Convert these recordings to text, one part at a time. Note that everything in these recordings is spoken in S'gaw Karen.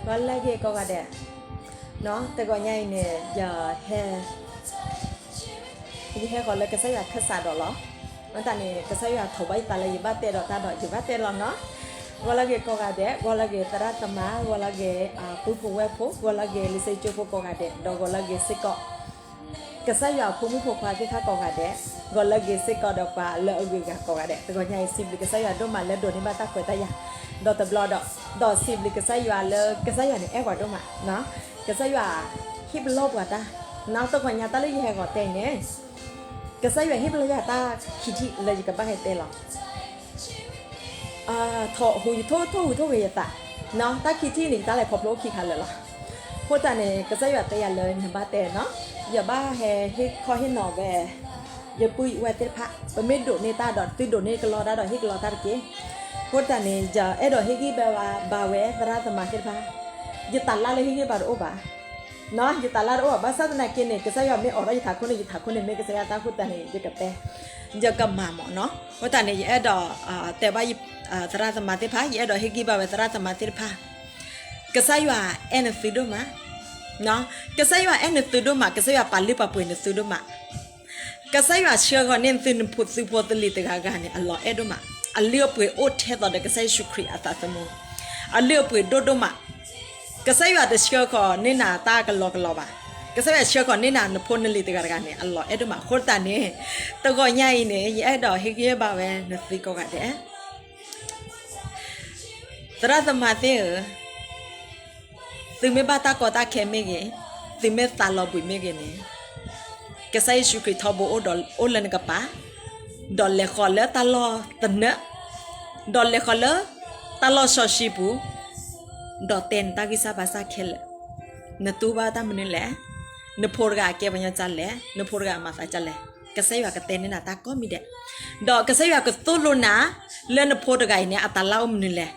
ဂီၤလၢအဂ့ၤကိးဂၤဒဲး, တဂီၤညါအံၤန့ၣ် ယဟဲ ယဟဲဃီၤလၢကစၢ်ယွၤခၢၣ်စးဒီးလီၤ. အတၢ်န့ၣ် ကစၢ်ယွၤထိးဘၣ်ယသးလၢယဘၣ်တဲဒီးတၢ်ဒီး ယဘၣ်တဲလီၤနီၤ. ဂီၤလၢအဂ့ၤကိးဂၤဒဲး, ဂီၤလၢအဂ့ၤသရၣ်သမါ, ဂီၤလၢအဂ့ၤ ပုၢ်ဖိဝဲၢ်ဖိ, ဂီၤလၢအဂ့ၤလံာ်စီဆှံကၠိဖိကိးဂၤဒဲး, ဒီးဂီၤလၢအဂ့ၤစ့ၢ်ကီး ကစၢ်ယွၤအဖိမုၣ်ဖိခွါသ့ၣ်တဖၣ်ကိးဂၤဒဲး, ဂီၤလၢအဂ့ၤစ့ၢ်ကီးဒီးပှၤလၢအဂုၤအဂၤကိးဂၤဒဲး, တဂီၤညါအံၤ စံးဘျုးကစၢ်ယွၤဒိၣ်မးလၢဒိးန့ၢ်ဘၣ်တၢ်ခွဲးတၢ်ယာ် ဒီးတဘျီဒီး, ဒီးစံးဘျုးကစၢ်ယွၤလၢကစၢ်ယွၤန့ၣ်အဲၣ်ပှၤဒိၣ်မး, ကစၢ်ယွၤဟ့ၣ်ပလီၢ်ပှၤတၢ်, တဂီၤညါတၢ်လၢယဟဲဂီၤတဲအံၤန့ၣ် ကစၢ်ယွၤဟ့ၣ်ပလီၢ်ယၤတၢ်ခံထံၣ်လၢယကဘၣ်ဟဲတဲလီၤ. ထီၣ်ဟူးယထိၣ်ထိၣ်ဟူးထိၣ်ဂ့ၤယသး, တၢ်ခံထံၣ်န့ၣ် ယတၢ်လဲၤခီဖျိအိၣ်ခံခါလၢာ်လီၤ. အဃိသတးန့ၣ် ကစၢ်ယွၤတဲယၤလၢနဘၣ်တဲနီၤ, ယဘၣ်ဟဲဟ့ၣ်ခီဟ့ၣ်နီၤဝဲ ယပုၢ်ယဝဲၢ်သ့ၣ်တဖၣ်, ပမ့ၢ်ဒိးန့ၢ်တၢ်ဒီး သုဒိးန့ၢ်ကလီတၢ်ဒီးဟ့ၣ်ကလီတၢ်တက့ၢ်. အဃိသတးန့ၣ် ယအဲၣ်ဒိးဟ့ၣ်ဂံၢ်ဘါဝဲသရၣ်သမါသ့ၣ်တဖၣ်, ယတၢ်လၢ်လၢဟ့ၣ်ဂံၢ်ဘါတအိၣ်ဘၣ် ယတၢ်လၢ်တအိၣ်ဘၣ်, ဘၣ်ဆၣ်သနာ်က့န့ၣ် ကစၢ်ယွၤမ့ၢ်အိးထီၣ်ယထးခိၣ်န့ၣ် ယထးခိၣ်န့ၣ်မ့ၢ်ကစၢ်ယွၤတၢ်အဃိသတးန့ၣ် ယကတဲ, ယကမၤမၢ်နီၤ. အဃိသတးန့ၣ် ယအဲၣ်ဒိး တဲဘၣ် သရၣ်သမါသ့ၣ်တဖၣ်, ယအဲၣ်ဒိးဟ့ၣ်ဂံၢ်ဘါဝဲသရၣ်သမါသ့ၣ်တဖၣ်, ကစၢ်ယွၤအဲၣ်နသုဒိၣ်မး, ကစၢ်ယွၤအဲၣ်နသုဒိၣ်မး, ကစၢ်ယွၤပာ်လုၢ်ပာ်ပှ့ၤနသုဒိၣ်မး ကစၢ်ယွၤဆှၢဃီၤန့ၢ်သုနဖိသုဖိသလံၤတဂၤဂၤန့ၣ် အလီၤအဲၣ်ဒိၣ်မး, အလုၢ်အပှ့ၤအိၣ်ထဲသိးဒီးကစၢ်ယ့ၣ်ၡူးခရံာ်အသးသမူ, အလုၢ်အပှ့ၤဒိၣ်ဒိၣ်မး, ကစၢ်ယွၤတဆှၢဃီၤန့ၢ်နၤတၢ်ကလီကလီဘၣ်, ကစၢ်ယွၤဆှၢဃီၤန့ၢ်နၤနဖိနလံၤတဂၤတဂၤန့ၣ် အလီၤအဲၣ်ဒိၣ်မး. အဃိသတးန့ၣ် တဂီၤညါအံၤန့ၣ် ယအဲၣ်ဒိးဟ့ၣ်ဂံၢ်ဟ့ၣ်ဘါဝဲနသုကိးဂၤဒဲး သရၣ်သမါသ့ၣ်ဧၢ, သုမ့ၢ်ဘၣ်တၢ်ကီတၢ်ခဲမ့ၢ်ဂ့ၤ, သုမ့ၢ်သးလီၤဘှံးမ့ၢ်ဂ့ၤန့ၣ်, ကစၢ်ယ့ၣ်ၡူးခရံာ်ထီဘိအိၣ်ဒီးအိၣ်လၢနကပၤ, ဒီးလဲၤဃီၤလၢတၢ်လီၢ်သနၢၣ်, ဒီးလဲၤဃီၤလၢတၢ်လီၢ်စီဆှံပူၤ, ဒီးတဲနတၢ်ဂံၢ်စၢ်ဘါစၢ်ခဲလၢာ်, နတူၢ်ဘၣ်တၢ်မနုၤလဲၣ်, နဖိတဂၤအကဲပှၤကညီဒ်လဲၣ်, နဖိတဂၤအမၤသးဒ်လဲၣ်, ကစၢ်ယွၤကတဲန့ၢ်နၤတၢ်ကိးမံၤဒဲး, ဒီးကစၢ်ယွၤကသိၣ်လိနၤ လၢနဖိတဂၤအံၤန့ၣ် အတၢ်လၢ်အိၣ်မနုၤလဲၣ်.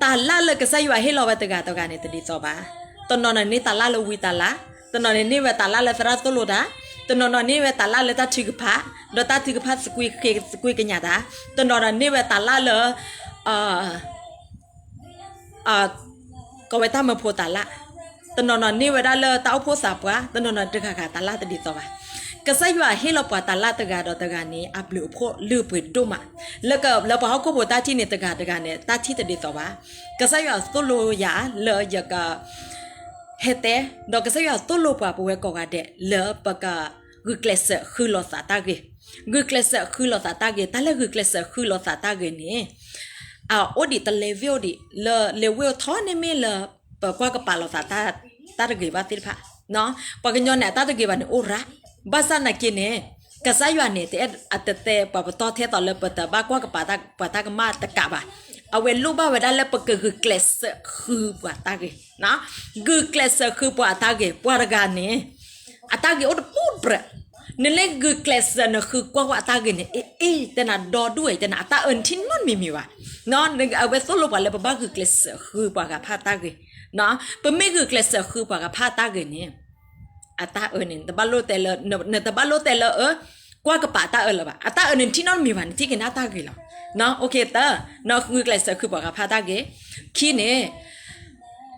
တၢ်လၢ်လၢကစၢ်ယွၤဟ့ၣ်လီၤဝဲတဂၤတဂၤန့ၣ် တဒ်သိးဘၣ်. တနီၤန့ၣ်န့ၢ်တၢ်လၢ်လၢဝံတၢ်လၢ်, တနီၤန့ၣ်န့ၢ်ဝဲတၢ်လၢ်လၢသရၣ်သိၣ်လိတၢ်, တနီၤနီၤန့ၢ်ဝဲတၢ်လၢ်လၢတၢ်ထုကဖၣ်, ဒီးတၢ်ထုကဖၣ်သကွံာ်ဃ့သကွံာ်ကညးတၢ်, တနီၤနီၤန့ၢ်ဝဲတၢ်လၢ်လၢ ကိးဝဲတၢ်မၢဖိတၢ်လၢ်, တနီၤနီၤန့ၢ်ဝဲဒၣ်လၢတၢ်အိၣ်ဖှိၣ်သးပှၢ်, တနီၤနီၤတဂၤဂၤတၢ်လၢ်တဒ်သိးဘၣ်. ကစၢ်ယွၤဟ့ၣ်လီၤပှၤတၢ်လၢ်တဂၤဒီးတဂၤန့ၣ် အဘျုးအဖှိၣ်လုၢ်ပှ့ၤဒိၣ်မး, လၢပှၤဟီၣ်ခိၣ်ဖိတၢ်ထံၣ်န့ၣ် တဂၤတဂၤန့ၣ် တၢ်ထံၣ်တဒ်သိးဘၣ်. ကစၢ်ယွၤသိၣ်လိယၤလၢယက ဟဲတဲ, ဒီးကစၢ်ယွၤသိၣ်လိပှၤပဝဲကိးဂၤဒဲးလၢပက ဂုာ်ကျဲးစၢးဃုလိာ်သးတၢ်ဂ့ၤ, ဂုာ်ကျဲးစၢးဃုလိာ်သးတၢ်ဂ့ၤ, တၢ်လၢဂုာ်ကျဲးစၢးဃုလိာ်သးတၢ်ဂ့ၤန့ၣ် အအိၣ်ဒံးတလဲၤဝ့ၢ်အိၣ်ဒံး, လၢလဲၤဝ့ၢ်အိၣ်ထီၣ်န့ၣ်မ့ၢ်လၢ ပကွၢ်ကပာ်လိာ်သး တၢ်တဂ့ၤဘၣ်သ့ၣ်တဖၣ်, ပှၤကညီန့ၣ် အတၢ်တဂ့ၤဘၣ်န့ၣ်အိၣ်ရၣ်, ဘၣ်ဆၣ်သနာ်က့န့ၣ် ကစၢ်ယွၤန့ၣ် တအဲၣ်အတတဲပှၤပတီၢ်ထဲသိးလၢ ပတဘၣ်ကွၢ်ကပာ်ပှၤတၢ်ကမၣ်တကးဘၣ်. အဝဲလိၣ်ဘၣ်ဝဲဒၣ်လၢပကဂုာ်ကျဲးစၢးဃုပှၤတၢ်ဂ့ၤ, ဂုာ်ကျဲးစၢးဃုပှၤအတၢ်ဂ့ၤ, ပှၤတဂၤန့ၣ် အတၢ်ဂ့ၤအိၣ်တပူၤပြၢး, နလၢဂုာ်ကျဲးစၢးနဃုကွၢ်ကွၢ်အတၢ်ဂ့ၤန့ၣ် အ့ အ့ တဲနၤဒီဒူၣ်ဝဲ တဲနၤ အတၢ်အၢနထံၣ်နီတမံၤမံၤဘၣ်. အဝဲသိၣ်လိပှၤလၢပဘၣ်ဂုာ်ကျဲးစၢးဃုပှၤဂၤဖးတၢ်ဂ့ၤ, ပမ့ၢ်ဂုာ်ကျဲးစၢးဃုပှၤဂၤဖးတၢ်ဂ့ၤန့ၣ် အတၢ်အၢန့ၣ် နတဘၣ်လိၣ်တဲလၢ နတဘၣ်လိၣ်တဲလၢ ကွၢ်ကပာ်တၢ်အၢလၢၤဘၣ်. အတၢ်အၢနထံၣ်နီတမံၤဘၣ်, နထံၣ်က့ၤန့ၣ်အတၢ်ဂ့ၤလီၤ. တၢ ဂုာ်ကျဲးစၢးဃုပှၤဂၤဖးတၢ်ဂ့ၤ, ခံန့ၣ်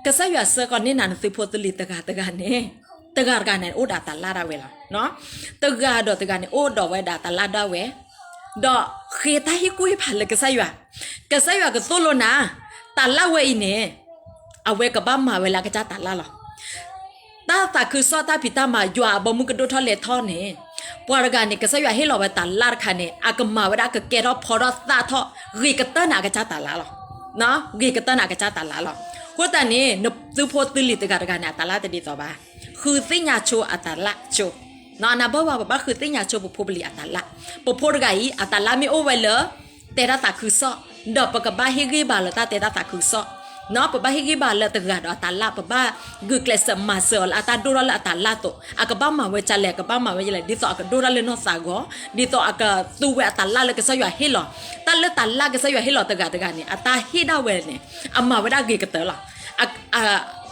ကစၢ်ယွၤဆှၢဃီၤန့ၢ်နၤနသုးဖိသလံၤတဂၤတဂၤန့ၣ် တဂၤတဂၤန့ၣ်အိၣ်ဒီးတၢ်လၢ်ဒၣ်ဝဲလီၤ. တဂၤဒီးတဂၤန့ၣ် အိၣ်ဒီးဝဲဒၣ်တၢ်လၢ်ဒၣ်ဝဲ, ဒီးဃ့တၢ်ဟ့ၣ်ကူၣ်ဟ့ၣ်ဖးလၢကစၢ်ယွၤ, ကစၢ်ယွၤကသိၣ်လိနၤ, တၢ်လၢ်ဝဲအံၤန့ၣ် အဝဲကဘၣ်မၤဝဲလၢအကစၢ်တၢ်လၢ်လီၤ. တၢ်သးခုကစီၣ်တၢ်ဖံးတၢ်မၤ ယွၤအဘီမုၢ်ကဒိၣ်ထီၣ်လဲၤထီၣ်န့ၣ်, ပှၤတဂၤန့ၣ် ကစၢ်ယွၤဟ့ၣ်လီၤဝဲတၢ်လၢ်တခါန့ၣ် အကမၤဝဲဒၣ်ကကဲထီၣ်ဖီထီၣ်သၣ်ထီၣ် ဂ့ၤကတၢၢ်န့ၣ်အကစၢ်တၢ်လၢ်လီၤ. ဂ့ၤကတၢၢ်န့ၣ်အကစၢ်တၢ်လၢ်လီၤ. အဃိသတးန့ၣ် နသုးဖိသုလံၤတဂၤတဂၤန့ၣ် အတၢ်လၢ်တဒ်သိးဘၣ်. ဃုသ့ၣ်ညါဆိအတၢ်လၢ်ဆိ, နဘၣ်ဝဲပဘၣ်ဃုသ့ၣ်ညါဆိပဖိပလံၤအတၢ်လၢ်, ပဖိတဂၤအံၤ အတၢ်လၢ်မ့ၢ်အိၣ်ဝဲလၢ တဲတၢ်သးခုကစီၣ်, ဒီးပကဘၣ်ဟ့ၣ်ဂံၢ်ဘါလၢတၢ်တဲတၢ်သးခုကစီၣ်, ပဘၣ်ဟ့ၣ်ဂံၢ်ဘါလၢတဂၤဒီးအတၢ်လၢ်, ပဘၣ်ဂုာ်ကျဲးစၢးမၤစၢၤအီၤလၢအတၢ်ဒိၣ်ထီၣ်လၢအတၢ်လၢ်အသိး, အကဘၣ်မၤဝဲဒ်လဲၣ် အကဘၣ်မၤဝဲဒ်လဲၣ် ဒ်သိးအကဒိၣ်ထီၣ်လၢနီၢ်သးဂီၤ, ဒ်သိးအကသူဝဲအတၢ်လၢ်လၢကစၢ်ယွၤဟ့ၣ်လီၤ, တၢ်လၢတၢ်လၢ်ကစၢ်ယွၤဟ့ၣ်လီၤတဂၤတဂၤန့ၣ် အတၢ်ဟ့ၣ်ဒၣ်ဝဲန့ၣ် အမၤဝဲဒၣ်ဂ့ၤကတၢၢ်လီၤ.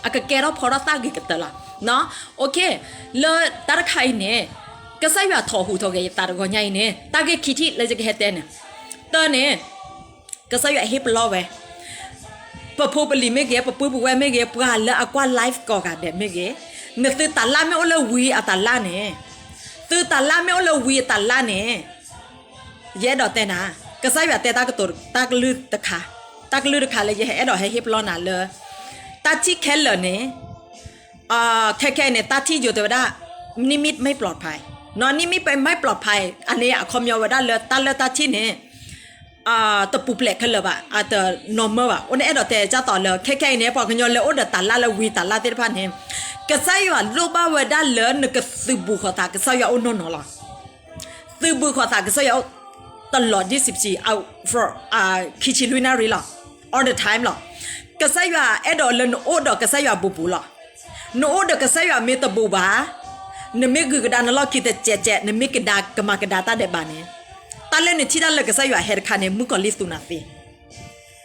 အကကဲထီၣ်ဖီထီၣ်သၣ်ဂ့ၤကတၢၢ်လီၤ. လၢတၢ်တခါအံၤန့ၣ် ကစၢ်ယွၤထိးဟူးထိးဂဲၤယသးတဂီၤညါအံၤန့ၣ် တၢ်ဂ့ၢ်ခံထံၣ်လၢယကဟဲတဲန့ၣ်, တၢ်န့ၣ် ကစၢ်ယွၤဟ့ၣ်ပလီၢ်ဝဲ ပဖိပလံၤမ့ၢ်ဂ့ၤ, ပပုၢ်ပဝဲၢ်မ့ၢ်ဂ့ၤ, ပှၤလၢအကွၢ် live ကိးဂၤဒဲးမ့ၢ်ဂ့ၤ, နသုတၢ်လၢ်မ့ၢ်အိၣ်လၢဝံၤအတၢ်လၢ်န့ၣ်, သုတၢ်လၢ်မ့ၢ်အိၣ်လၢဝံၤအတၢ်လၢ်န့ၣ်, ယအဲၣ်ဒိးတဲနၤ, ကစၢ်ယွၤတဲတၢ်ကတိၤတၢ်ကလုၢ်တခါ, တၢ်ကလုၢ်တခါလၢယအဲၣ်ဒိးဟဲဟ့ၣ်ပလီၢ်နၤလၢ တၢ်ထံၣ်ခဲလၢာ်န့ၣ်, ခဲခဲအံၤန့ၣ် တၢ်ထံၣ်ယိၤတဲဝဲဒၣ် นิมิตไม่ปลอดภัย, နီၢ် นิมิตไม่ปลอดภัย အန့ၣ်အခီပညီဝဲဒၣ်လၢတၢ်လၢတၢ်ထံၣ်န့ၣ် တပူၤဖျဲးခဲလၢာ်ဘၣ်, အတနီၤမၢဘၣ်. အိၣ်န့ၣ်အဲၣ်ဒိးတဲဒ်သိးလၢ ခဲခဲအံၤန့ၣ် ပှၤကညီလၢအိၣ်ဒီးတၢ်လၢ်လၢဝံၤတၢ်လၢ်သ့ၣ်တဖၣ်န့ၣ်, ကစၢ်ယွၤလိၣ်ဘၣ်ဝဲဒၣ်လၢနကသုးဘူးဃီၤသးကစၢ်ယွၤအိၣ်နီၢ်နီၢ်လီၤ. သုးဘူးဃီၤသးကစၢ်ယွၤအိၣ်တလီၤဒ်စံးပစံး, ခံဆံလွံၢ်နၣ်ရံၣ်လီၤ, all the time လီၤ. ကစၢ်ယွၤအဲၣ်ဒိးလၢနအိၣ်ဒီးကစၢ်ယွၤဘူးဘူးလီၤ. နအိၣ်ဒီးကစၢ်ယွၤမ့ၢ်တဘူးဘၣ်, နမ့ၢ်ဂုာ်ကဒါနလီၢ်ခံတစဲးစဲး, နမ့ၢ်ကဒါကမၤကဒါတၢ်ဒဲးဘးန့ၣ်, တၢ်လၢနထံၣ်တၢ်လၢကစၢ်ယွၤဟဲတခါန့ၣ် မုၣ်ကီၤလံၢ်သူနၤသ့,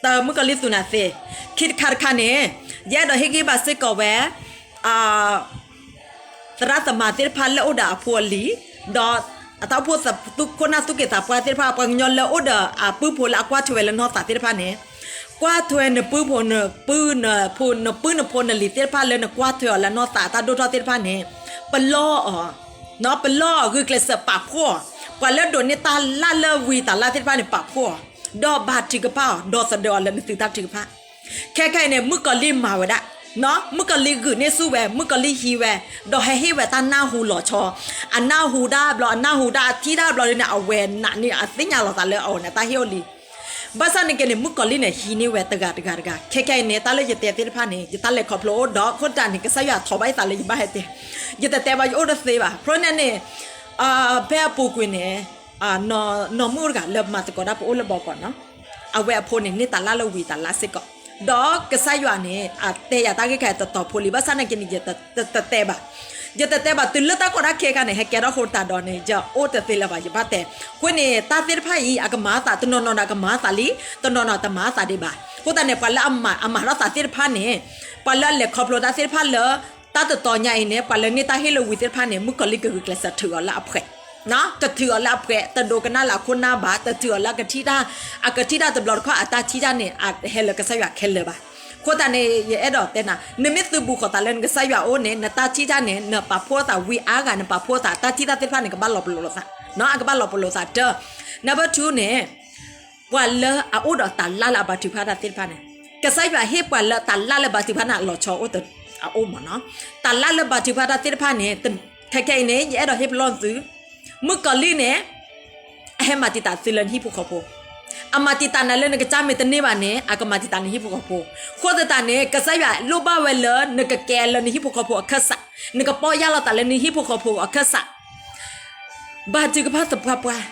တမုၣ်ကီၤလံၢ်သူနၤသ့. ခံတခါတခါန့ၣ်, ယအဲၣ်ဒိးဟ့ၣ်ဂံၢ်ဘါစ့ၢ်ကီးဝဲ သရၣ်သမါသ့ၣ်တဖၣ်လၢအိၣ်ဒီးအဖိအလံၤ, ဒီးအတၢ်အိၣ်ဖှိၣ် ခိၣ်နၢ်သူၣ်က့သးပှၢ်သ့ၣ်တဖၣ်, ပှၤကညီလၢအိၣ်ဒီးအပုၢ်ဖိလၢအကွၢ်ထွဲဝဲလၢနီၢ်သးသ့ၣ်တဖၣ်န့ၣ်, ကွၢ်ထွဲနပုၢ်ဖိ နပုၢ်နဖိ နပုၢ်နဖိနလံၤသ့ၣ်တဖၣ်လၢနကွၢ်ထွဲအီၤလၢနီၢ်သး အတၢ်ဒိၣ်ထီၣ်သ့ၣ်တဖၣ်န့ၣ်, ပလီၢ်အီၤ, ပလီၢ်အီၤ ဂုာ်ကျဲးစၢးပာ်ဖှိၣ်အီၤ, ပှၤလၢဒိးန့ၢ်တၢ်လၢ်လၢဝံၤတၢ်လၢ်သ့ၣ်တဖၣ်န့ၣ် ပာ်ဖှိၣ်အီၤ, ဒီးဘါထုကဖၣ်အီၤ, ဒီးသဒၢအီၤလၢနသုးတၢ်ထုကဖၣ်. ခဲခဲအံၤန့ၣ် မုၣ်ကီၤလံၢ်မၤဝဲဒၣ်, မုၣ်ကီၤလံၢ်ဂုာ်န့ၢ်ဆူၣ်ဝဲ, မုၣ်ကီၤလံၢ်ဟံးဝဲ, ဒီးဟဲဟ့ၣ်ဝဲတၢ်နၢ်ဟူလီၤဆီ, အနၢ်ဟူတၢ်ဘျီ အနၢ်ဟူတၢ်အထံၣ်တၢ်ဘျီန့ၣ် အဝဲနးန့ၣ် အသ့ၣ်ညါလီၤသးလၢအဝဲန့ၣ်တၢ်ဟ့ၣ်အိၣ်လံ. ဘၣ်ဆၣ်န့ၣ်က့န့ၣ် မုၣ်ကီၤလံၢ်န့ၣ် ဟံးန့ၢ်ဝဲတဂၤတဂၤတဂၤ. ခဲခဲအံၤန့ၣ် တၢ်လၢယတဲသ့ၣ်တဖၣ်န့ၣ် ယတၢ်လဲၤခီဖျိအိၣ်ဒီး အဃိသတးန့ၣ် ကစၢ်ယွၤထိးဘၣ်ယသးလၢယဘၣ်ဟဲတဲ, ယတတဲဘၣ် ယအိၣ်တသ့ဘၣ်. ဖဲန့ၣ်န့ၣ် ဖဲအပူၤကွံာ်န့ၣ် နီၢ်မုၣ်တဂၤလၢမၤသကိးတၢ် ပအိၣ်လၢဘီကီးနီၤ, အဝဲအဖိန့ၣ် န့ၢ်တၢ်လၢ်လၢဝံၤတၢ်လၢ်စ့ၢ်ကီး, ဒီးကစၢ်ယွၤန့ၣ် အတဲယၤတၢ်ဂ့ၢ်ခါတတီၤဖိလံ, ဘၣ်ဆၣ်နာ်က့န့ၣ် ယတတဲဘၣ်, ယတတဲဘၣ် တုၤလၢတၢ်ကီတၢ်ခဲခါန့ၣ် ဟဲကဲထီၣ်ဃိတၢ်ဒီးန့ၣ် ယအိၣ်တသ့လၢၤဘၣ် ယဘၣ်တဲ. အဃိန့ၣ် တၢ်သ့ၣ်တဖၣ်အံၤ အကမၤအသး တနီၤနီၤဒီးအကမၤအသးလံ, တနီၤနီၤတမၤအသးဒံးဘၣ်. အဃိသတးန့ၣ် ပှၤလၢအမၤအမၤထီၣ်သးသ့ၣ်တဖၣ်န့ၣ်, ပှၤလၢအလဲၤခီဖျိတၢ်သ့ၣ်တဖၣ်လၢ တၢ်တတီၤညါအံၤန့ၣ် ပှၤလၢန့ၢ်တၢ်ဟ့ၣ်လၢဝံၤသ့ၣ်တဖၣ်န့ၣ် မုၣ်ကီၤလံၢ်ကဂုာ်ကျဲးစၢးထုးအီၤလၢအဖှဲး, ကထုးအီၤလၢအဖှဲး, တဒိကနၣ်လၢအခိၣ်နၢ်ဘၣ်, တထုးအီၤလၢအကထံၣ်တၢ်, အကထံၣ်တၢ်တဘျီတခီၣ် အတၢ်ထံၣ်တၢ်န့ၣ် အဟဲလၢကစၢ်ယွၤခဲလၢာ်ဘၣ်. အဃိသတးန့ၣ် ယအဲၣ်ဒိးတဲနၤ, နမ့ၢ်သုးဘူးဃီၤသးလၢနကစၢ်ယွၤအအိၣ်န့ၣ် နတၢ်ထံၣ်တၢ်န့ၣ် နပာ်ဖှိၣ်သးဝံၤအါဂၤ နပာ်ဖှိၣ်သး တၢ်ထံၣ်တၢ်သ့ၣ်တဖၣ်န့ၣ် ကဘၣ်လီၤပလိာ်လိာ်သး, အကဘၣ်လီၤပလိာ်သးတၢ်. Number two န့ၣ် ပှၤလၢအအိၣ်ဒီးတၢ်လၢ်လၢအဘါထုကဖၣ်တၢ်သ့ၣ်တဖၣ်န့ၣ်, ကစၢ်ယွၤဟ့ၣ်ပှၤလၢတၢ်လၢ်လၢဘါထုကဖၣ်န့ၣ် အလီၤဆီအိၣ်တ, အအိၣ်မးနီၤ. တၢ်လၢ်လၢဘါထုကဖၣ်တၢ်သ့ၣ်တဖၣ်န့ၣ်, ခဲခဲအံၤန့ၣ် ယအဲၣ်ဒိးဟ့ၣ်ပလီၢ်သု, မုၣ်ကီၤလံၢ်န့ၣ် အဟဲမၤတံာ်တာ်သုလၢနဟံၣ်ဖိဃီဖိ, အမၤတံာ်တာ်နၤလၢနကစၢ်မ့ၢ်တန့ၢ်ဘၣ်န့ၣ် အကမၤတံာ်တာ်နဟံၣ်ဖိဃီဖိ. အဃိသတးန့ၣ် ကစၢ်ယွၤလိၣ်ဘၣ်ဝဲလၢနကကဲလၢနဟံၣ်ဖိဃီဖိအခၢၣ်စး, နကပီၢ်ယၢ်လီၤသးလၢနဟံၣ်ဖိဃီဖိအခၢၣ်စး ဘါထုကဖၣ်သပှၢ်ပှၢ်.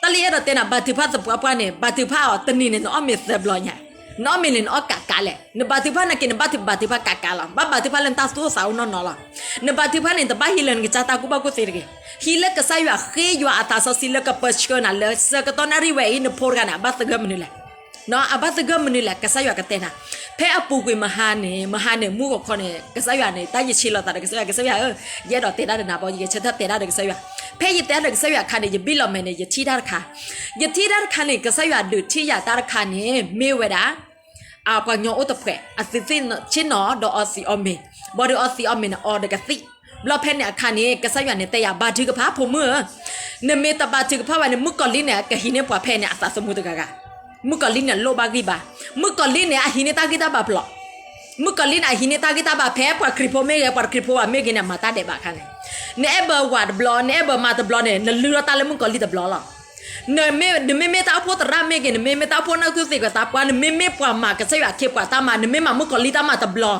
တၢ်လၢယအဲၣ်ဒိးတဲနၤ ဘါထုကဖၣ်သပှၢ်ပှၢ်န့ၣ် ဘါထုကဖၣ်အီၤတနံၤန့ၣ် နအီၣ်မ့ၤသၢဘျီညါ, နအီၣ်မ့ၤန့ၣ် နအီၣ်ကးကးလဲၣ်, နဘါထုကဖၣ်နာ်က့ နဘၣ်ထုကဖၣ်ဘါထုကဖၣ်ကးကးလီၤ, ဘၣ်ဘါထုကဖၣ်လၢနတၢ်သူၣ်အိၣ်သးအိၣ်နီၢ်နီၢ်လီၤ. နဘါထုကဖၣ်န့ၣ် တဘၣ်ဟံးလၢနကစၢ်တၢ်ကူၣ်ဘၣ်ကူၣ်သ့တဂ့ၤ, ဟံးလၢကစၢ်ယွၤဃ့ယွၤအသးစီဆှံလၢကပၢဆှၢနၤလၢဆၢကတီၢ်နၣ်ရံၣ်ဝဲအံၤ နဖိတဂၤန့ၣ် အဘၣ်သဂၢၢ်မနုၤလဲၣ် အဘၣ်သဂၢၢ်မနုၤလဲၣ် ကစၢ်ယွၤကတဲနၤ. ဖဲအပူၤကွံာ်မဟါန့ၣ် မဟါန့ၣ် မုၢ်ဂီၤခီန့ၣ် ကစၢ်ယွၤန့ၣ် တၢ်ယဆ့လီၤသးဒီးကစၢ်ယွၤ ကစၢ်ယွၤဧၢ, ယအဲၣ်ဒိးတဲတၢ်ဒီးနၤဘီ ယကဆၢထၢၣ်တဲတၢ်ဒီးကစၢ်ယွၤ. ဖဲယတဲတၢ်ဒီးကစၢ်ယွၤအခါန့ၣ် ယဘံၣ်လီၤမဲာ်န့ၣ် ယထံၣ်တၢ်တခါ, ယထံၣ်တၢ်တခါန့ၣ် ကစၢ်ယွၤဒုးထံၣ်ယၤတၢ်တခါန့ၣ် မ့ၢ်ဝဲဒၣ် ပှၤကညီအိၣ်တဖှဲး အသုးသ့ၣ်ဆ့ၣ်နီၤဒီးအီသံးအီမ့ၤ, ဘၣ်ဒီးအီသံးအီမ့ၤန့ၣ်အီတကသံၣ်. ဘျီဖဲန့ၣ်အခါန့ၣ် ကစၢ်ယွၤန့ၣ်တဲယၤ ဘါထုကဖၣ်ဖိမုၣ်ဧၢ, နမ့ၢ်တဘါထုကဖၣ်ဘၣ်န့ၣ် မုၣ်ကီၤလံၢ်န့ၣ် ကဟံးန့ၢ်ပှၤဖဲန့ၣ်အသးသမူတဂၤဂၤ. မုၣ်ကီၤလံၢ်န့ၣ်လိၣ်ဘၣ်ဂံၢ်ဘါ, မုၣ်ကီၤလံၢ်န့ၣ် အဟံးန့ၢ်တၢ်ဂံၢ်တၢ်ဘါပျီ, မုၣ်ကီၤလံၢ်န့ၣ် အဟံးန့ၢ်တၢ်ဂံၢ်တၢ်ဘါဖဲပှၤခရံာ်ဖိမ့ၢ်ဂ့ၤ ပှၤတခရံာ်ဖိဘၣ်မ့ၢ်ဂ့ၤန့ၣ် အမၤတၢ်ဒဲးဘးအခါန့ၣ်, နအဲၣ်ဘၢဝၤတဘျီ နအဲၣ်ဘၢမါတဘျီန့ၣ် နလုၢ်ထီၣ်တၢ်လၢမုၣ်ကီၤလံၢ်တဘျီလီၤ. နမ့မ့ၢ်တၢ်အိၣ်ဖှိၣ်သရၣ်မ့ၢ်ဂ့ၤ, နမ့မ့ၢ်တၢ်အိၣ်ဖှိၣ်နၢ်သူၣ်သ့ၣ်ကသးပှၢ်, နမ့မ့ၢ်ပှၤမၤကစၢ်ယွၤအခ့အပှၤတၢ်မၤ, နမ့ၢ်မၤမုၣ်ကီၤလံၢ်တၢ်မၤတဘျီ,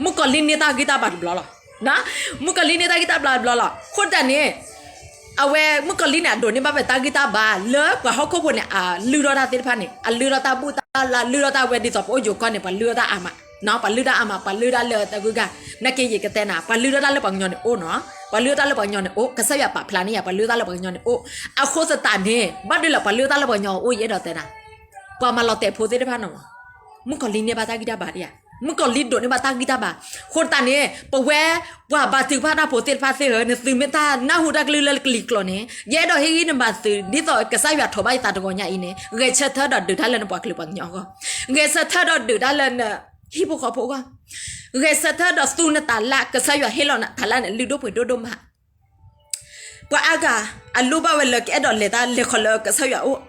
မုၣ်ကီၤလံၢ်န့ၢ်တၢ်ဂံၢ်တၢ်ဘါတဘျီလီၤ. မုၣ်ကီၤလံၢ်န့ၢ်တၢ်ဂံၢ်တၢ်ဘါတဘျီလီၤ. အဃိတၢ်န့ၣ် အဝဲမုၣ်ကီၤလံၢ်န့ၣ် အဒိးန့ၢ်ဘၣ်ဝဲတၢ်ဂံၢ်တၢ်ဘါလၢပှၤဟီၣ်ခိၣ်ဖိန့ၣ် အလုၢ်ထီၣ်တၢ်သ့ၣ်တဖၣ်န့ၣ် အလုၢ်ထီၣ်တၢ်ဘူၣ်တၢ်လၢ် လုၢ်ထီၣ်တၢ်ဝဲဒ်သိးပအိၣ်ယိၤကီၢ်န့ၣ် ပှၤလုၢ်ထီၣ်တၢ်အါမး, ပှၤလုၢ်တၢ်အါမး ပှၤလုၢ်တၢ်လၢတဂုၤဂၤ, နာ်က့ယကတဲနၤ ပှၤလုၢ်ထီၣ်တၢ်လၢပှၤကညီန့ၣ်အိၣ်နီၤ, ပှၤလုၢ်ထီၣ်တၢ်လၢပှၤကညီန့ၣ်အိၣ်, ကစၢ်ယွၤပာ်ဖျါန့ၢ်ယၤ ပှၤလုၢ်ထီၣ်တၢ်လၢပှၤကညီန့ၣ်အိၣ်. အဃိသတးန့ၣ် ဘၣ်ဒုးလၢပှၤလုၢ်ထီၣ်တၢ်လၢပှၤကညီအိၣ် ယအဲၣ်ဒိးတဲနၤ, ပှၤမၤလီၤတဲာ်ဖိသ့ၣ်တဖၣ်နီၤ, မုၣ်ကီၤလံၢ်န့ၢ်ဘၣ်တၢ်ဂံၢ်တၢ်ဘါဒံးဧါ မုၣ်ကီၤလံၢ်ဒိးန့ၢ်ဘၣ်တၢ်ဂံၢ်တၢ်ဘါ. အဃိသတးန့ၣ် ပဝဲပှၤဘါထုကဖၣ်တၢ်ဖိသ့ၣ်တဖၣ်သ့ၣ်ဧၢ, နသုမ့ၢ်တၢ်နၢ်ဟူတၢ်ကလုၢ်လၢကလံၤကျိာ်န့ၣ် ယအဲၣ်ဒိးဟ့ၣ်ဂံၢ်နဘါသု ဒ်သိးကစၢ်ယွၤထိးဘၣ်ယသးတဂီၤညါအံၤန့ၣ် ဂဲၤဆၢထၢၣ်ဒီးဒုးတၢ်လၢနပှၤကလုာ်ပှၤကညီအဂီၢ်, ဂဲၤဆၢထၢၣ်ဒီးဒုးတၢ်လၢနဟံၣ်ဖိဃီဖိအဂီၢ်, ဂဲၤဆၢထၢၣ်ဒီးသူနတၢ်လၢ် ကစၢ်ယွၤဟ့ၣ်လီၤနတၢ်လၢ်န့ၣ် လုၢ်ဒိၣ်ပှ့ၤဒိၣ်ဒိၣ်မး ပှၤအါဂၤအလိၣ်ဘၣ်ဝဲလၢကအဲၣ်ဒိးလဲၤတၢ်လဲၤဃီၤလၢကစၢ်ယွၤအိၣ်,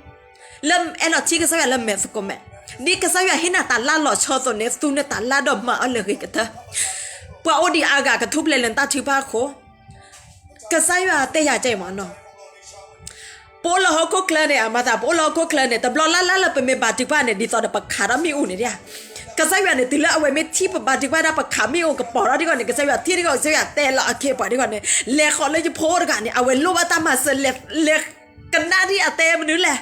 လၢအဲၣ်ဒိးထံၣ်ကစၢ်ယွၤလၢမဲာ်သကိးမဲာ်, ဒ်ကစၢ်ယွၤဟ့ၣ်နၤတၢ်လၢလီၤဆီအသိးန့ၣ် သူနတၢ်လၢဒီးမၤအီၤလၢအဂ့ၤကတၢၢ်, ပှၤအိၣ်ဒံးအါဂၤကထူၣ်ဖျဲးလၢနတၢ်ထုကဖၣ်အဃိ, ကစၢ်ယွၤတဲယၤကဲမးနီၤ ပအိၣ်လၢဟီၣ်ခိၣ်ချၢန့ၣ် အမၤသး ပအိၣ်လၢဟီၣ်ခိၣ်ချၢန့ၣ် တဘျီလၢ်လၢ်လၢပမ့ၢ်ဘါထုကဖၣ်န့ၣ် ဒ်သိးဒီးပခးထီၣ်မ့ၣ်အူန့ၣ်ဒၣ်, ကစၢ်ယွၤန့ၣ် တုၤလၢအဝဲမ့ၢ်ထံၣ်ပဘါထုကဖၣ်ဒၣ် ပခးမ့ၣ်အူကပီၤထီၣ်ဒ်ဂီၢ်န့ၣ် ကစၢ်ယွၤထံၣ်ဒ်ဂီၢ် ကစၢ်ယွၤတဲလီၤအခ့အပှၤဒ်ဂီၢ်န့ၣ် လဲၤဃီၤလၢယဖိတဂၤန့ၣ် အဝဲလိၣ်ဘၣ်တၢ်မၤစၢၤ လဲၤကနၣ်ဒ်အတဲမနုၤလဲၣ်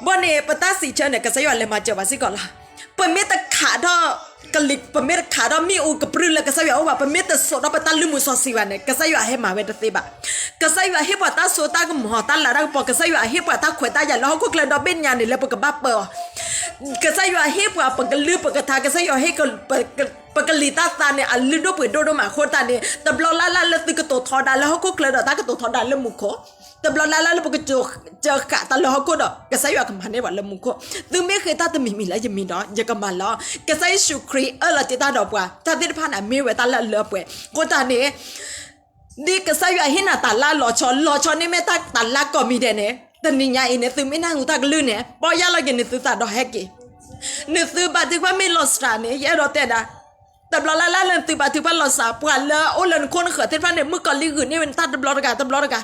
ဘၣ်န့ၣ် ပတၢ်စံးဆၢန့ၣ် ကစၢ်ယွၤလဲၤမၤစၢၤပှၤစ့ၢ်ကီးလီၤ. ပမ့ၢ်တခးထီၣ်ကလံၤ ပမ့ၢ်တခးထီၣ်မ့ၣ်အူကပြုၢ်လၢကစၢ်ယွၤအိၣ်ဘၣ်, ပမ့ၢ်တစိာ်ထီၣ်ပတၢ်လုၢ်မူစီဆှံဘၣ်န့ၣ် ကစၢ်ယွၤဟဲမၤဝဲတသ့ဘၣ်. ကစၢ်ယွၤဟ့ၣ်ပှၤတၢ်စိတၢ်ကမီၤ တၢ်လၤတၢ်ကပီၤ, ကစၢ်ယွၤဟ့ၣ်ပှၤတၢ်ခွဲးတၢ်ယာ်လၢဟီၣ်ခိၣ်ချၢဒီဘ့ၣ်ညါန့ၣ် လၢပကဘၣ်ပၢအီၤ ကစၢ်ယွၤဟ့ၣ်ပှၤပကလုၢ်ပကထါ, ကစၢ်ယွၤဟ့ၣ်ပကလံၤတၢ်သါန့ၣ် အလုၢ်ဒိၣ်ပှ့ၤဒိၣ်ဒိၣ်မးအဃိသတးန့ၣ် တဘျီလၢ်လၢ်လၢသုကတိၤထီဒါလၢဟီၣ်ခိၣ်ချၢဒီးတၢ်ကတိၤထီဒါလၢမူခိၣ်, တဘျီလၢ်လၢ်လၢပကစၢဃာ်တၢ်လၢဟီၣ်ခိၣ်ဒီး ကစၢ်ယွၤကမၤန့ၢ်ပှၤလၢမူခိၣ်, သုမ့ၢ်ဃ့တၢ်တမံၤမံၤလၢယမံၤဒီး ယကမၤလီၤ. ကစၢ်ယ့ၣ်ၡူးခရံာ်အၢၣ်လီၤတ့ၢ်တၢ်ဒီးပှၤ, တၢ်သ့ၣ်တဖၣ်န့ၣ် မ့ၢ်ဝဲတၢ်လၢအလၢအပှဲၤအဃိသတးန့ၣ် ဒ်ကစၢ်ယွၤဟ့ၣ်နၤတၢ်လၢလီၤဆီ, လီၤဆီန့ၣ်မ့ၢ်တၢ်တၢ်လၢကိးမံၤဒဲးန့ၣ် တနံၤညါအံၤန့ၣ် သုမ့ၢ်နၢ်ဟူတၢ်ကလုၢ်န့ၣ် ပီၢ်ယၢ်လီၤက့ၤနသုသးဒီးဟဲက့ၤ, နသုဘါထုကဖၣ်မ့ၢ်လီၤစှၤန့ၣ် ယအဲၣ်ဒိးတဲဒၣ် တဘျီလၢ်လၢ်လၢနသုဘါထုကဖၣ်လီၤစှၤ ပှၤလၢအအိၣ်လၢနခိၣ်နဃၢၤသ့ၣ်တဖၣ်န့ၣ် မုၣ်ကီၤလံၢ်ဂုာ်န့ၢ်ဝဲနတၢ်တဘျီတဂၤတဘျီတဂၤ,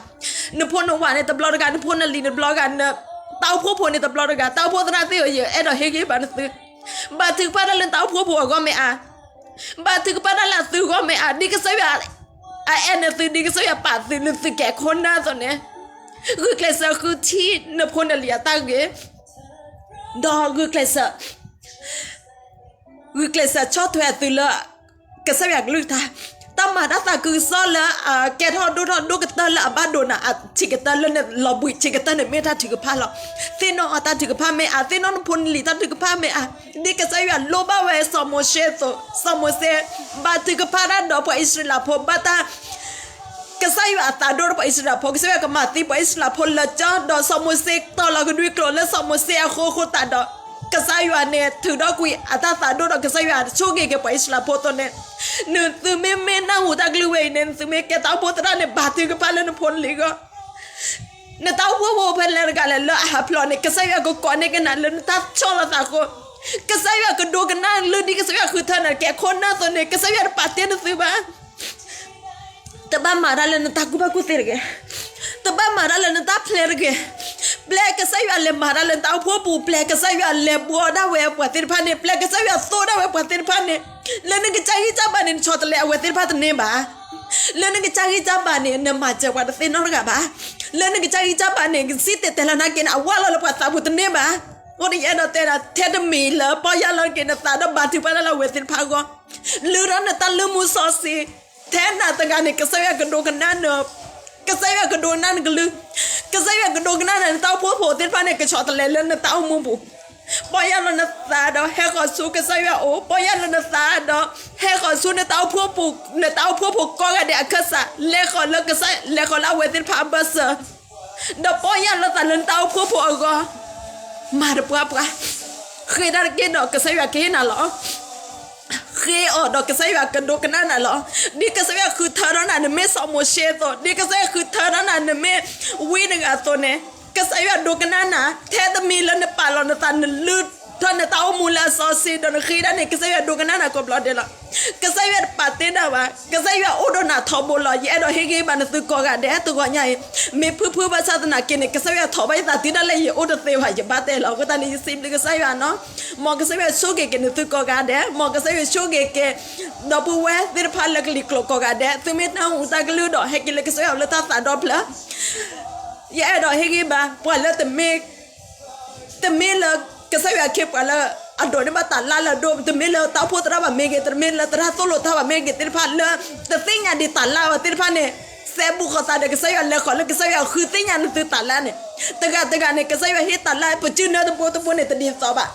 နဖိနဝၤန့ၣ်တဘျီတဂၤ, နဖိနလံၤန့ၣ်တဘျီတဂၤ, နတၢ်အိၣ်ဖှိၣ်ဖိန့ၣ်တဘျီတဂၤ, တၢ်အိၣ်ဖှိၣ်သရၣ်သ့ၣ်ဧၢ ယအဲၣ်ဒိးဟ့ၣ်ဂံၢ်ဘါနသု ဘါထုကဖၣ်တၢ်လၢနတၢ်အိၣ်ဖှိၣ်ဖိအဂီၢ်မ့ၢ်အါ, ဘါထုကဖၣ်တၢ်လၢအသုဂီၢ်မ့ၢ်အါ, ဒ်ကစၢ်ယွၤအအဲၣ်နသု ဒ်ကစၢ်ယွၤပာ်သု နသုကဲခိၣ်နၢ်အသိးန့ၣ် ဂုာ်ကျဲးစၢးဃုထံၣ်နဖိနလံၤအတၢ်ဂ့ၤ, ဒီးဂုာ်ကျဲးစၢး ဂုာ်ကျဲးစၢးဆီၣ်ထွဲသုလၢ ကစၢ်ယွၤကလုၢ်ကထါ, တၢ်မၤတၢ်သးခုကစီၣ်လၢအကဲထီၣ်ဒိၣ်ထီၣ်ဒိၣ်ကတၢၢ်လၢအဘၣ်ဒိနၤအဆံးကတၢၢ်လၢနလီၤဘှံးဆံးကတၢၢ်န့ၣ်မ့ၢ်တၢ်ထုကဖၣ်လီၤ. သ့ၣ်နီၣ်အတၢ်ထုကဖၣ်မ့ၢ်အါ, သ့ၣ်နီၣ်နဖိနလံၤတၢ်ထုကဖၣ်မ့ၢ်အါ, ဒ်ကစၢ်ယွၤလိၣ်ဘၣ်ဝဲစီၤမိၤၡ့အသိး, စီၤမိၤၡ့ ဘါထုကဖၣ်တၢ်ဒီးပှၤအံၣ်စရ့လးဖိ, ဘၣ်တၢ် ကစၢ်ယွၤအသးဒိၣ်ဒီးပှၤအံၣ်စရ့လးဖိ, ကစၢ်ယွၤကမၤသံပှၤအံၣ်စရ့လးဖိလၢကၠီ, ဒီးစီၤမိၤၡ့တီၢ်လီၤကဒွံကျိာ်လၢစီၤမိၤၡ့အဃိအဃိသတးဒီး ကစၢ်ယွၤန့ၣ် ထုးထီၣ်ကွံာ်အတၢ်သးဒိၣ်ဒီး ကစၢ်ယွၤဆိၣ်ဂ့ၤက့ၤပှၤအံၣ်စရ့လးဖိအသိးန့ၣ်, နသုမ့မ့ၢ်နၢ်ဟူတၢ်ကလုၢ်ဝဲအံၤန့ၣ် နသုမ့ၢ်ကဲတၢ်အိၣ်ဖှိၣ်သရၣ်န့ၣ် ဘါထုကဖၣ်လၢနဖိနလံၤအဂီၢ် နတၢ်အိၣ်ဖှိၣ်ဖိဖဲလဲၣ်တဂၤလဲၣ်လၢအဟးဖျိးန့ၣ် ကစၢ်ယွၤကကိးန့ၢ်ကနၤလၢနတၢ်ဆီၣ်လီၤသးအဃိ, ကစၢ်ယွၤကဒိကနၣ်လၢဒ်ကစၢ်ယွၤဃုထၢနၤကဲခိၣ်နၢ်အသိးန့ၣ် ကစၢ်ယွၤတပာ်တ့ၢ်နသုဘၣ်. တဘၣ်မၤတၢ်လၢနတၢ်ကူၣ်ဘၣ်ကူၣ်သ့တဂ့ၤ. တဘၣ်မၤတၢ်လၢနတၢ်ဖျဲးတဂ့ၤ. ပျဲကစၢ်ယွၤလဲၤမၤတၢ်လၢနတၢ်အိၣ်ဖှိၣ်ပူၤ, ပျဲကစၢ်ယွၤလဲၤဘှီဒၣ်ဝဲပှၤသ့ၣ်တဖၣ်န့ၣ်, ပျဲကစၢ်ယွၤသိၣ်ဒၣ်ဝဲပှၤသ့ၣ်တဖၣ်န့ၣ်, လၢနကစၢ်ဂံၢ်စၢ်ဘါန့ၣ် နဆီတလဲအဝဲသ့ၣ်တဖၣ်တန့ၢ်ဘၣ်. လၢနကစၢ်ဂံၢ်စၢ်ဘါန့ၣ် နမၤစၢၤပှၤတသ့နီတဂၤဘၣ်. လၢနကစၢ်ဂံၢ်စၢ်ဘါန့ၣ် စံၣ်တဲၤတဲလီၤနာ်က့န့ၣ် အဝၢလီၤလၢပှၤသးပူၤတန့ၢ်ဘၣ်. အဃိန့ၣ် ယအဲၣ်ဒိးတဲဒၣ် ထဲတမံၤလၢပီၢ်ယၢ်လီၤက့ၤနသးဒီးဘါထုကဖၣ်တၢ်လၢအဝဲသ့ၣ်တဖၣ်အဂီၢ်, လုၢ်ထီၣ်နတၢ်လုၢ်မူစီဆှံ, ထဲနၤတဂၤန့ၣ် ကစၢ်ယွၤကဒိကနၣ်န ကစၢ်ယွၤကဒိကနၣ်နကလုၢ်, ကစၢ်ယွၤကဒိကနၣ်နၤ နတၢ်အိၣ်ဖှိၣ်ဖိသ့ၣ်တဖၣ်န့ၣ် ကဆီတလဲလၢနတၢ်အိၣ်မူပူၤ. ပီၢ်ယၢ်လီၤနသးဒီးဟဲဃီၤဆူကစၢ်ယွၤအအိၣ်, ပီၢ်ယၢ်လီၤနသးဒီး ဟဲဃီၤဆူနတၢ်အိၣ်ဖှိၣ်ပူၤ, နတၢ်အိၣ်ဖှိၣ်ဖိကိးဂၤဒဲးအခၢၣ်စး, လဲၤဃီၤလၢကစၢ်, လဲၤဃီၤလၢအဝဲသ့ၣ်တဖၣ်အဘၢၣ်စၢၤ, ဒီးပီၢ်ယၢ်လီၤသးလၢနတၢ်အိၣ်ဖှိၣ်ဖိအဂီၢ်, မၤတပှၢ်ပှၢ်, ဃ့တၢ်တက့ၢ်ဒီးကစၢ်ယွၤကဟ့ၣ်နၤလီၤ. ဃ့အီၤဒီးကစၢ်ယွၤကဒိကနၣ်နၤလီၤ. ဒ်ကစၢ်ယွၤဃုထၢထီၣ်နၤ နမ့ၢ်စီၤမိၤၡ့အသိး, ဒ်ကစၢ်ယွၤဃုထၢထီၣ်နၤ နမ့ၢ်ဝံတဂၤအသိးန့ၣ်, ကစၢ်ယွၤဒိကနၣ်နၤ, ထဲတမံၤလၢနပာ်လီၤနသး နလုၢ်ထီၣ်နတၢ်အိၣ်မူလၢအစီဆှံဒီးနဃ့ဒၣ်န့ၣ် ကစၢ်ယွၤဒိကနၣ်နၤကိးဘျီဒဲးလီၤ. ကစၢ်ယွၤတပာ်တ့ၢ်နၤဘၣ်, ကစၢ်ယွၤအိၣ်ဒီးနၤထီဘိလီၤ. ယအဲၣ်ဒိးဟ့ၣ်ဂံၢ်ဘါနသုကိးဂၤဒဲး တဂီၤညါအံၤ, မ့ၢ်ဖုဖုဘၣ်ဆၣ်သနာ်က့န့ၣ် ကစၢ်ယွၤထိးဘၣ်ယသးတုၤဒၣ်လဲာ် ယအိၣ်တသ့ဘၣ် ယဘၣ်တဲလီၤ. အဃိသတးန့ၣ် ယစံးဘျုးကစၢ်ယွၤနီၤ. မ်ကစၢ်ယွၤဆိၣ်ဂ့ၤက့ၤနသုကိးဂၤဒဲး, မ်ကစၢ်ယွၤဆိၣ်ဂ့ၤက့ၤ ဒီပုၢ်ဝဲၢ်သ့ၣ်တဖၣ်လၢကလံၤကျိာ်ကိးဂၤဒဲး, သုမ့ၢ်တၢ်ဟူးတၢ်ကလုၢ်ဒီး ဟဲက့ၤလၢကစၢ်ယွၤလၢတၢ်သးဒီဖျၢၣ် ယအဲၣ်ဒိးဟ့ၣ်ဂံၢ်ဘါ ပှၤလၢတမ့ၢ် တမ့ၢ်လၢကစၢ်ယွၤအခ့အပှၤလၢအဒိးန့ၢ်ဘၣ်တၢ်လၢ်လၢအဒိၣ်, တမ့ၢ်လၢတၢ်အိၣ်ဖှိၣ်သရၣ်ဘၣ်မ့ၢ်ဂ့ၤ, တမ့ၢ်လၢသရၣ်သိၣ်လိသးဘၣ်မ့ၢ်ဂ့ၤသ့ၣ်တဖၣ် လၢတသ့ၣ်ညါဒံးတၢ်လၢ်ဝဲသ့ၣ်တဖၣ်န့ၣ်, စဲဘူးဃီၤသးဒီးကစၢ်ယွၤ လဲၤဃီၤလၢကစၢ်ယွၤဃုသ့ၣ်ညါနသုတၢ်လၢ်န့ၣ်, တဂၤတဂၤန့ၣ် ကစၢ်ယွၤဟ့ၣ်တၢ်လၢပစုနၢတဘိတဘိန့ၣ်တဒ်သိးဘၣ်,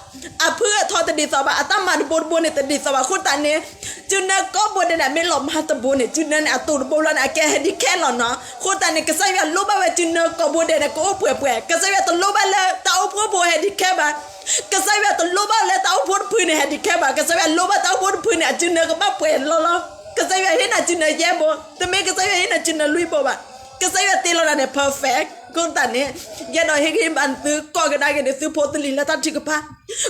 အဖုအထီတဒ်သိးဘၣ်, အတၢ်မၤတဘိတဘိန့ၣ်တဒ်သိးဘၣ်. အဃိသတးန့ၣ် စုနၢကိးဘိဒဲးန့ၣ် မ့ၢ်လီၤမၢ်တဘိန့ၣ် စုနၢန့ၣ် အတိာ်တဘိလီၤန့ၣ် အကဲ handicap လီၤနီၤ. အဃိသတးန့ၣ် ကစၢ်ယွၤလိၣ်ဘၣ်ဝဲစုနၢကိးဘိဒဲးန့ၣ် ကအိၣ်ပှဲၤပှဲၤ. ကစၢ်ယွၤတလိၣ်ဘၣ်လၢတၢ်အိၣ်ဖှိၣ်ဖိ handicap ဘၣ်. ကစၢ်ယွၤတလိၣ်ဘၣ်လၢတၢ်အိၣ်ဖှိၣ်တဖုန့ၣ် handicap ဘၣ်. ကစၢ်ယွၤလိၣ်ဘၣ်တၢ်အိၣ်ဖှိၣ်တဖုန့ၣ် အစုနၢကဘၣ်ပှဲၤလီၤလီၤ. ကစၢ်ယွၤဟ့ၣ်နၤစုနၢယဲၢ်ဘိ, တမ့ၢ်ကစၢ်ယွၤဟ့ၣ်နၤစုနၢလွံၢ်ဘိဘၣ်. ကစၢ်ယွၤတ့လီၤနၤန့ၣ် perfect. အဃိသတးန့ၣ် ယအဲၣ်ဒိးဟ့ၣ်ဂံၢ်ဘါနသု ကိးကဒါက့ၤနသုဖိသလံၤလၢတၢ်ထုကဖၣ်,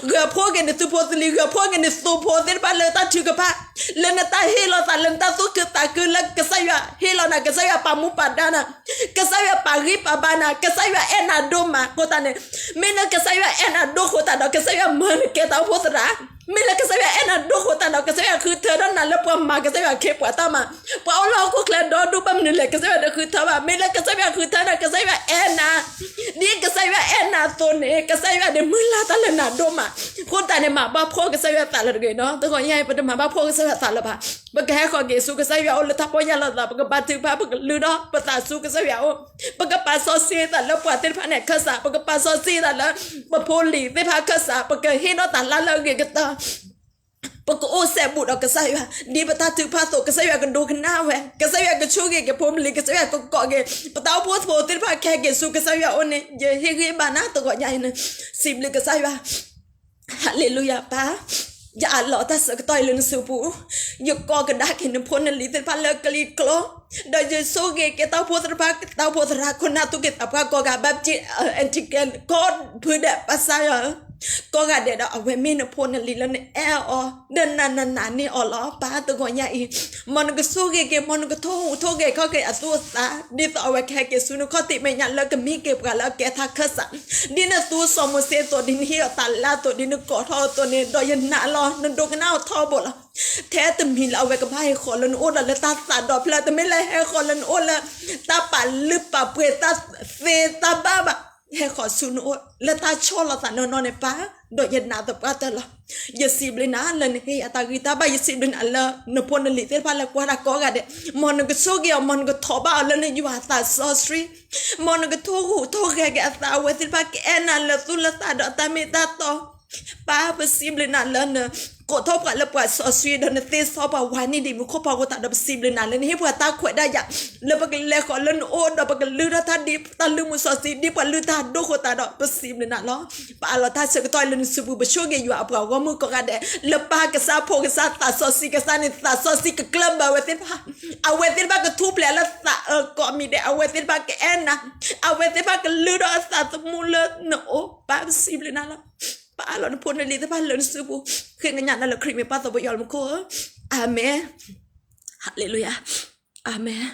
ဂၢၤဖှိၣ်က့ၤနသုဖိသလံၤ, ဂၢၤဖှိၣ်က့ၤနသုဖိသ့ၣ်တဖၣ်လၢတၢ်ထုကဖၣ်, လၢနတၢ်ဟ့ၣ်လီၤသးလၢနတၢ်သူၣ်ခုသးခုလၢကစၢ်ယွၤဟ့ၣ်လီၤနၤ, ကစၢ်ယွၤပာ်မူပာ်ဒါနၤ, ကစၢ်ယွၤပာ်ဂံၢ်ပာ်ဘါနၤ, ကစၢ်ယွၤအဲၣ်နၤဒိၣ်မး. အဃိသတးန့ၣ် မ့ၢ်လၢကစၢ်ယွၤအဲၣ်နၤဒိၣ်အဃိသတးဒီး ကစၢ်ယွၤမၢနကဲတၢ်အိၣ်ဖှိၣ်သရၣ်, မ့ၢ်လၢကစၢ်ယွၤအဲၣ်နၤဒိၣ်အဃိသတးဒီး ကစၢ်ယွၤဃုထၢထီၣ်နၤလၢပှၤမၤကစၢ်ယွၤအခ့အပှၤတၢ်မၤ, ပှၤအိၣ်လၢဟီၣ်ခိၣ်ချၢဒီဒူၣ်ဘၣ်မနုၤလဲၣ် ကစၢ်ယွၤတဃုထၢဘၣ်. မ့ၢ်လၢကစၢ်ယွၤဃုထၢနၤ ကစၢ်ယွၤအဲၣ်နၤ, ဒ်ကစၢ်ယွၤအဲၣ်နၤအသိးန့ၣ် ကစၢ်ယွၤန့ၣ်မုၢ်လၢ်တၢ်လၢနၤဒိၣ်မး. အဃိသတးန့ၣ် မၤဘၣ်ဖှီၣ်ကစၢ်ယွၤသးလၢတဂ့ၤနီၤ. တဂီၤညါအံၤ ပတမၤဘၣ်ဖှီၣ်ကစၢ်ယွၤသးလၢၤဘၣ်. ပကဟဲဃီၤက့ၤဆူကစၢ်ယွၤအအိၣ်လၢတၢ်ပီၢ်ယၢ်လီၤသး, ပကဘါထုကဖၣ်, ပကလုၢ်ထီၣ်ပသးဆူကစၢ်ယွၤအအိၣ်, ပကပာ်စီဆှံသးလၢပှၤသ့ၣ်တဖၣ်န့ၣ်အခၢၣ်စး, ပကပာ်စီဆှံသးလၢပဖိလံၤသ့ၣ်တဖၣ်အခၢၣ်စး, ပကဟ့ၣ်ဒီးသးလၢအဂ့ၤကတၢၢ် ပကအိၣ်စဲဘူးဒီးကစၢ်ယွၤ, ဒ်ပတၢ်ထုကဖၣ်အသိး ကစၢ်ယွၤကဒိကနၣ်ဝဲ, ကစၢ်ယွၤကဆိၣ်ဂ့ၤက့ၤဖိမလံၤ, ကစၢ်ယွၤကကိးက့ၤ ပတၢ်အိၣ်ဖှိၣ်ဖိသ့ၣ်တဖၣ်ကဟဲက့ၤဆူကစၢ်ယွၤအအိၣ်န့ၣ် ယဟ့ၣ်ဂံၢ်ဘါနၤတဂီၤညါအံၤန့ၣ်, စံးဘျုးကစၢ်ယွၤ ဟၤလ့လူယၤ ပၢ်, ယအးလီၤတၢ်ဆၢကတီၢ်အံၤလၢနစုပူၤ, ယကိးကဒါက့ၤနဖိနလံၤသ့ၣ်တဖၣ်လၢကလံၤကျိာ်, ဒီးယဆိၣ်ဂ့ၤက့ၤတၢ်အိၣ်ဖှိၣ်သ့ၣ်တဖၣ်, တၢ်အိၣ်ဖှိၣ်သရၣ်ခိၣ်နၢ်သူၣ်က့သးပှၢ်ကိးဂၤ ဘၣ်ပက့ၣ် Anglican ကိးဖုဒဲး ဘၣ်ဆၣ်ယွၤဧၢ, ကိးဂၤဒဲးဒီးအဝဲမ့ၢ်နဖိနလံၤလၢနအဲၣ်အီၤ ဒီးနၤနနၤန့ၢ်အီၤလီၤ. ပၢ်တဂီၤညါအံၤ, မ်နကဆိၣ်ဂ့ၤက့ၤ, မ်နကထိၣ်ဟူးထိၣ်ဂဲၤခီၣ်က့ၤအသူအသး, ဒ်သိးအဝဲကဟဲက့ၤဆူနခီၣ်ထံးမဲာ်ညါလၢကမံက့ၤပှၤလၢအကဲထီၣ်ခၢၣ်စး, ဒ်နသူစီၤမိၤၡ့အသိး, ဒ်နဟ့ၣ်အီၤတၢ်လၢအသိး, ဒ်နကိးထီၣ်အသိးန့ၣ်, ဒီးယနာ်လီၤ နဒိကနၣ်အီၤထီဘိလီၤ. ထဲတမံၤလၢအဝဲကဘၣ်ဟဲဃီၤလၢနအိၣ်ဒီး လၢတၢ်သးဒီဖျၢၣ်, တမ့ၢ်လၢဟဲဃီၤလၢနအိၣ်လၢ တၢ်ပာ်လုၢ်ပာ်ပှ့ၤတၢ်သ့တၢ်ဘၣ်ဘၣ်, ဟဲဃီၤဆူနအိၣ်လၢတၢ်ဆီၣ်လီၤသးနီၢ်နီၢ်န့ၣ် ပၢ်, ဒီးယနာ်သပှၢ်တၢၢ်လီၤ. ယစံးဘျုးနၤလၢနဟ့ၣ်ယၤတၢ်ဂံၢ်တၢ်ဘါ, ယစံးဘျုးနၤလၢနဖိနလံၤသ့ၣ်တဖၣ်လၢကွၢ်တၢ်ကိးဂၤဒဲး, မ်နကဆိၣ်ဂ့ၤအီၤ, မ်နကထိးဘၣ်အီၤလၢနယွၤအသးစီဆှံ, မ်နကထိၣ်ဟူးထိၣ်ဂဲၤက့ၤအသး, အဝဲသ့ၣ်တဖၣ်ကအဲၣ်နၤလၢသူၣ်လၢသးဒီးအတၢ်မ့ၢ်တၢ်တီ ပၢ်, ပစံးဘျုးနၤလၢနကိးထီၣ်ပှၤလၢပှၤစီဆှံ, ဒီးနသ့စီပှၤဝၤနံၣ်ဒံးမူခိၣ်ဖီခိၣ်သး, ဒီးပစံးဘျုးနၤလၢနဟ့ၣ်ပှၤတၢ်ခွဲးတၢ်ယာ် လၢပကလဲၤဃီၤလၢနအိၣ်, ဒီးပကလုၢ်ထီၣ်တၢ်ဒ်တၢ်လုၢ်မူစီဆှံ, ဒ်ပှၤလုၢ်တၢ်ဒိၣ်ဃိသးဒီး, ပစံးဘျုးနၤလီၤ. ပအးလီၤတၢ်ဆၢကတီၢ်အံၤလၢနစုပူၤ, ပဆိၣ်ဂ့ၤယွၤအပှၤဂီၢ်မုၢ်ကိးဂၤဒဲး, လၢပၢ်ကစၢ်, ဖိကစၢ်, သးစီဆှံကစၢ်န့ၣ်, သးစီဆှံကကျၢၢ်ဘၢအဝဲသ့ၣ်တဖၣ်, အဝဲသ့ၣ်တဖၣ်ကထူၣ်ဖျဲးလၢသးအၢကိးမံၤဒဲး, အဝဲသ့ၣ်တဖၣ်ကအဲၣ်နၤ, အဝဲသ့ၣ်တဖၣ်ကလုၢ်ထီၣ်အသးသမူလၢနအိၣ်, ပၢ်ပစံးဘျုးနၤလီၤ. ပအးလီၤနဖိနလံၤသ့ၣ်တဖၣ်လၢနစုပူၤ, ဃ့ကညးနၤလၢခရံာ်မ့ၢ်ပၢ်သးပှၢ်ယွၤလၢမူခိၣ်ဧၢ, အၤမ့ၣ်, ဟၤလ့လူယၤ, အၤမ့ၣ်.